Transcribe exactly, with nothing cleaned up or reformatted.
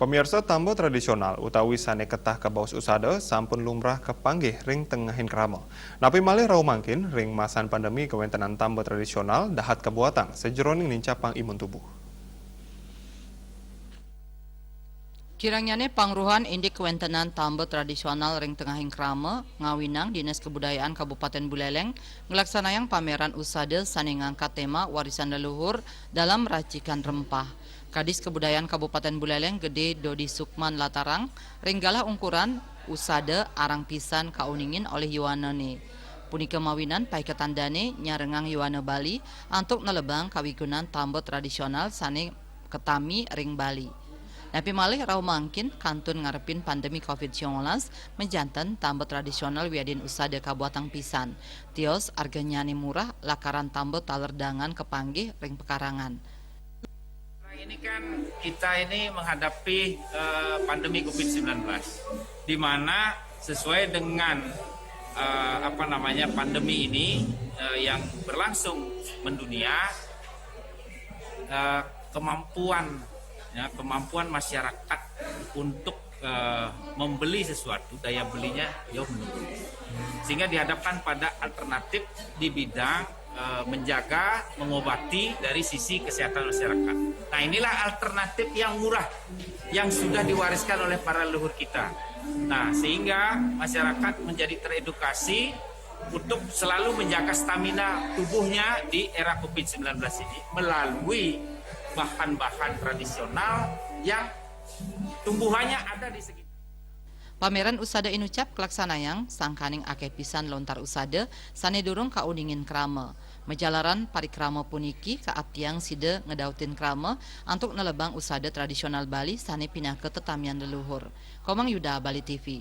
Pamirsa, tamba tradisional utawi sane ketah kabaos usada sampun lumrah kapanggih ring tengahing krama. Napi malih rauh mangkin ring masan pandemi kawentenan tamba tradisional dahat kabuatang sajeroning nincapang imun tubuh. Kirangnyane pangruhan indik kawentenan tamba tradisional ring tengahing krama, ngawinang Dinas Kebudayaan Kabupaten Buleleng nglaksanayang pameran usada sane ngangkat tema Warisan Leluhur dalam Racikan Rempah. Kadis Kebudayaan Kabupaten Buleleng Gede Dodi Sukman latarang ring galah ungkuran usada arang pisan kauningin olih yuanane. Punika mawinan paiketan dane nyarengang yuana Bali antuk nelebang kawigunan tamba tradisional sane katami ring Bali. Napi malih rauh mangkin kantun ngarepin pandemi covid sembilan belas, majanten tamba tradisional wiadin usada kabuatang pisan. Tios arganyane murah lakaran tamba taler dangan kapanggih ring pekarangan. Nah, ini kan kita ini menghadapi eh, pandemi covid sembilan belas, di mana sesuai dengan eh, apa namanya, pandemi ini eh, yang berlangsung mendunia, eh, kemampuan, ya, kemampuan masyarakat untuk eh, membeli sesuatu, daya belinya jauh menurun. Sehingga dihadapkan pada alternatif di bidang eh, menjaga, mengobati dari sisi kesehatan masyarakat. Nah, inilah alternatif yang murah yang sudah diwariskan oleh para leluhur kita. Nah, sehingga masyarakat menjadi teredukasi untuk selalu menjaga stamina tubuhnya di era covid sembilan belas ini melalui bahan-bahan tradisional yang tumbuhannya ada di sekitar. Pameran usada inucap kalaksanayang sangkaning akeh pisan lontar usada sane durung kauningin krama. Majalaran parikrama puniki kaaptiang sida ngedautin krama antuk nelebang usada tradisional Bali sane pinaka tetamian leluhur. Komang Yuda, Bali T V.